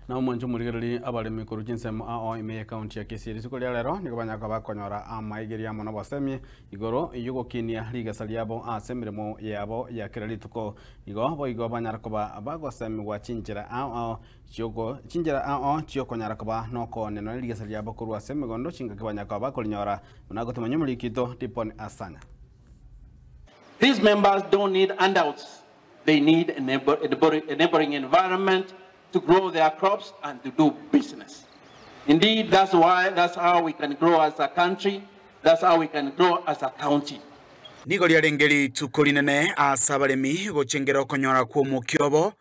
Na omwancho omorigereri abaremi korwa chinsemo ao ime y'ekaunti ya Kisii rituko ria rero nigo banyaka bakonyora amaigeria amo nobosemi igoro y'ogokinia rigesa riabo ase emeremo yabo ya kera rituko. Igo boigo banyara koba bagosemigwa chinchera ao ao chioko chinchera ao chiokonyara koba nokoonia nonya rigesa riabo korwa ase emegondo chingaki banyara koba bakorinyora buna gotomanya omoriki oito Dipon Asanya. These members don't need handouts, they need an enabling environment to grow their crops and to do business. Indeed, that's why, that's how we can grow as a country, that's how we can grow as a county. Nigo riarenge rituko rinene ase abaremi gochengera okonyora kw'omokia obo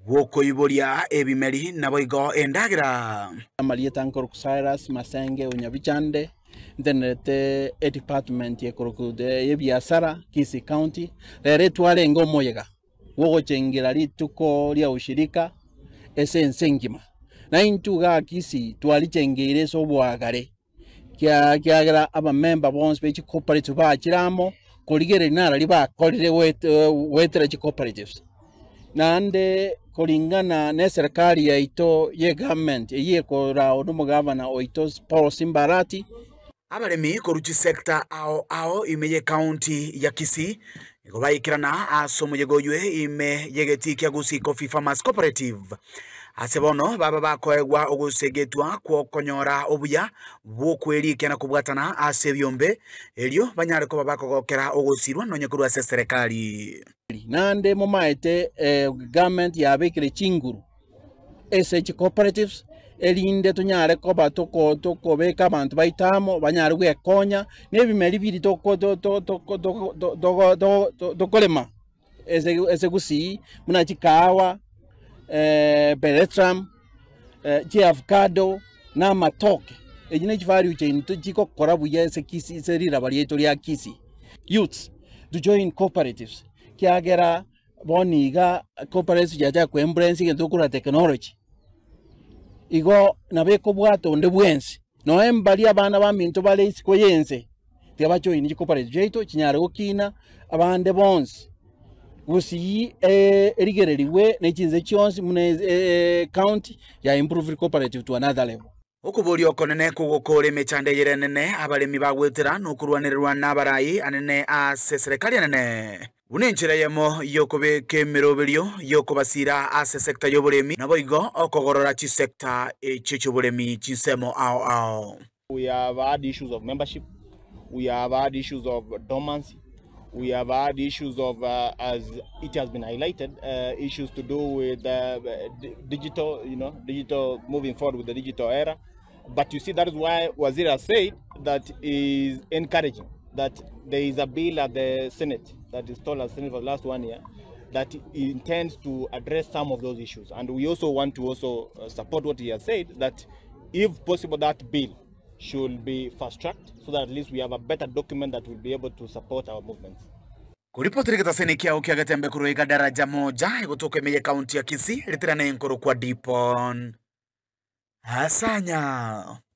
bw'okoiboria ebimeri naboigo endagera. Amarieta nkorokwa Cyrus Masenge Onyabichande, ntenerete edepartment ekorokwa y'ebiasara Kisii County. Rero etwarenge omoyega bw'ogochengera rituko ria ushirika ase ense engima. Na intwe igaa Kisii twarichengeire ase oboagare, kiagera abamemba bonsi be chicooperative bachire amo korigereria nararia bakorire goetera chicooperatives. Naende koringana na eserekari yaito ya egovernment eyio ekorawa na omogavana oito Paul Simba Arati. Abaremi korwa chisecta ao ao ime y'ecounty ya Kisii nigo baikerana ase omoyega oywe ime y'egetii kia Gusii Coffee Farmers Cooperative. Ase bono baba bakoegwa ogosegetwa kw'okonyora obuya bw'okwerikia na kobwatana ase ebiombe, erio banyare koba bakogokera ogosirwa nonya korwa ase eserekari. Naende momaete government yabekire chinguru ase chicooperatives, erinde tonyare koba tokobeka abanto baito amo, banyare gwekonya, na ebimeri biria tokorema ase gusii buna chikahawa, beretram, chiavocado, na amatoke. Echi ne chivalue chain chigokora buya ase Kisii ase riraba riaito ria Kisii. Youths to join cooperatives, kiagera bono iga cooperatives chiachaka koembrace egento tokorwa technology, igo nabo ekobwata onde bwensi, nonya mbaria abana baminto bare isiko ya ense, tiga bajoine chicooperative chiaito chinyare gokina abande bonsi, gusii erigererigwe na chinse chionsi buna ecounty ya improved cooperative to another level. Okoboria okonene kw'ogokora emechando eyere enene abaremi bagwetera nokorwanererwa nabarai anene ase eserekari enene, buna enchera eyemo y'okobeka emeroberio y'okobasira ase esecta y'oboremi naboigo okogorora chisecta echio chi'oboremi chinsemo ao ao. We have had issues of membership, we have had issues of dormancy, we have had issues of, as it has been highlighted, issues to do with digital, digital, moving forward with the digital era. But you see, that is why Waziri has said that is encouraging that there is a bill at the Senate that is stalled at the Senate for the last 1 year that intends to address some of those issues. And we also want to also support what he has said, that if possible, that bill should be fast-tracked so that at least we have a better document that will be able to support our movements. Kuripotiri getaseni kiao kia Getembe korwa iga daraja moja egotoka ime ye county ya Kisii ritira ne enkoro kwa Dipon Asanya.